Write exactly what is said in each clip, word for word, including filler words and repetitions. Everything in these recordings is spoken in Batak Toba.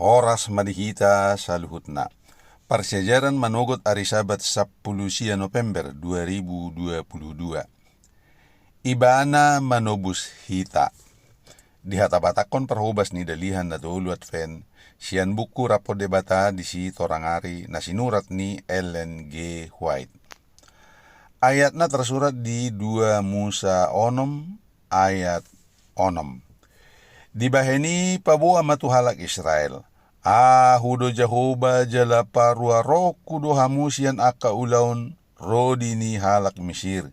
Horas ma di hita saluhutna. Parsiajaran manogot ari Sabat sampulu sia November dua ribu dua puluh dua. Ibana manobus hita. Dihatabatakhon parhobas ni Dalihan Na Tolu Advent, sian buku Rap dohot Debata di si Torang Ari na sinurat ni Ellen G. White. Ayatna tarsurat di dua Musa onom ayat onom. Dibahen i paboa ma tu halak Israel: Ahu do Jahowa, jala paruaronku do hamu sian angka ulaon rodi ni halak Misir.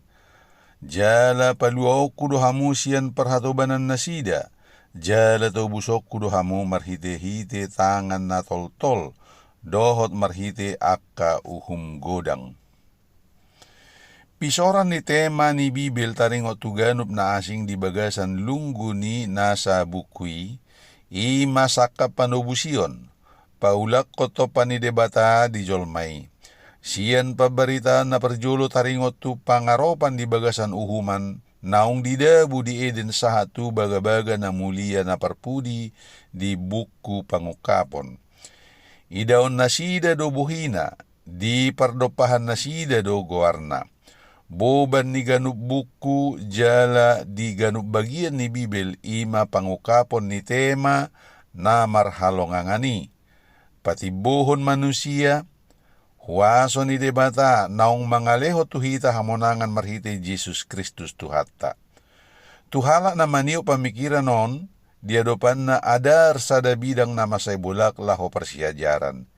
Jala paluaonku do hamu sian parhatobanannasida, jala tobusonku do hamu marhitehite tangan na toltol, dohot marhite angka uhum godang. Pisoran ni tema ni Bibel taringot tu ganup na asing di bagasan lunggu ni nasa buku i, i ma sangkap panobusion, paulakhon tompa ni Debata di jolma i. Sian pambaritaan na parjolo taringot tu pangaropan di bagasan uhuman, naung didabu di Eden sahat tu bagabaga na mulia na parpudi di buku Pangungkapon. Idaonnasida do bohina, dipardompahannasida do goarna. Boban ni ganup buku jala di ganup bagian ni Bibel i ma pangungkapon ni tema na marhalongangan i. Patimbohon manusia, huaso ni Debata naung mangalehon tu hita hamonangan marhite Jesus Kristus Tuhanta. Tu halak na maniop pamikiran on, di adopanna adar sada bidang na mansai bolak laho parsiajaran.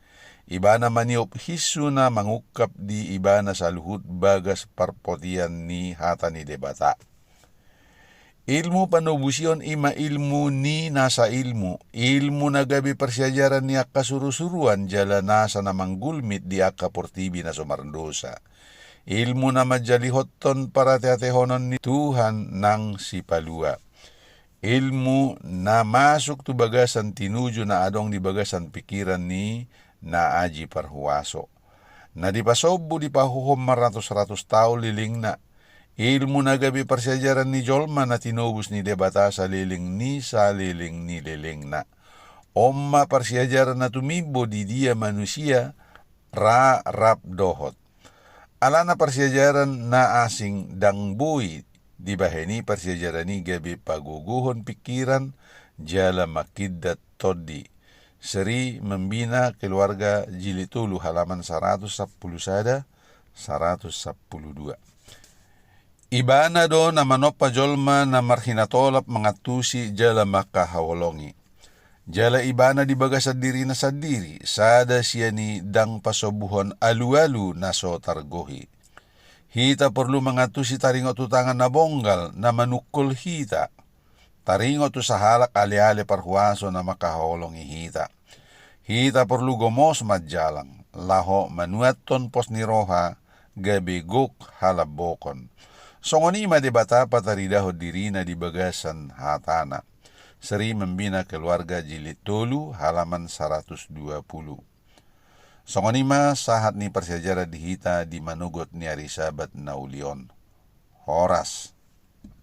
Ibana maniop hinsu na mangungkap di ibana saluhut bagas parpotian ni hata ni Debata. Ilmu panobusion i ma ilmu ni nasa ilmu, ilmu na gabe parsiajaran ni angka surusuruan jala nasa na manggulmit di angka portibi na so mardosa. Ilmu na manjalihothon parateatehonon ni Tuhan nang Sipalua. Ilmu na masuk tu bagasan tinuju na adong di bagasan pikiran ni Na Aji Parhuaso. Na dipasombu dipahohom marratusratus taon lelengna. Ilmu na gabe parsiajaran ni jolma na tinobus ni Debata saleleng ni saleleng ni lelengna. On ma parsiajaran na tumimbo di dia manusia ra rap dohot. Alana parsiajaran na asing ndang boi dibahen i, parsiajaran i gabe pagogohon pikiran jala mangkindat tondi. Seri Membina Keluarga jilid tolu, halaman saratus sampulu sada, saratus sampulu dua. Ibana do na manompa jolma na marhinatolap mangantusi jala mangkaholongi. Jala ibana di bagasan dirina sandiri, sada sian i ndang pasombuhon alualu na so targohi. Hita porlu mangantusi taringot tu tangan na bonggal na manungkol hita. Taringot tu sahalak aleale parhuaso na mangkaholongi hita. Hita porlu gomos manjalang, laho manuathon pos ni roha, gabe gok halambokon. Songon i ma Debata pataridahon dirina di bagasan hatana. Seri Membina Keluarga jilid tolu, halaman saratus dua pulu. Songon i ma sahat ni parsiajaran di hita di manogot ni ari Sabat na uli on. Horas.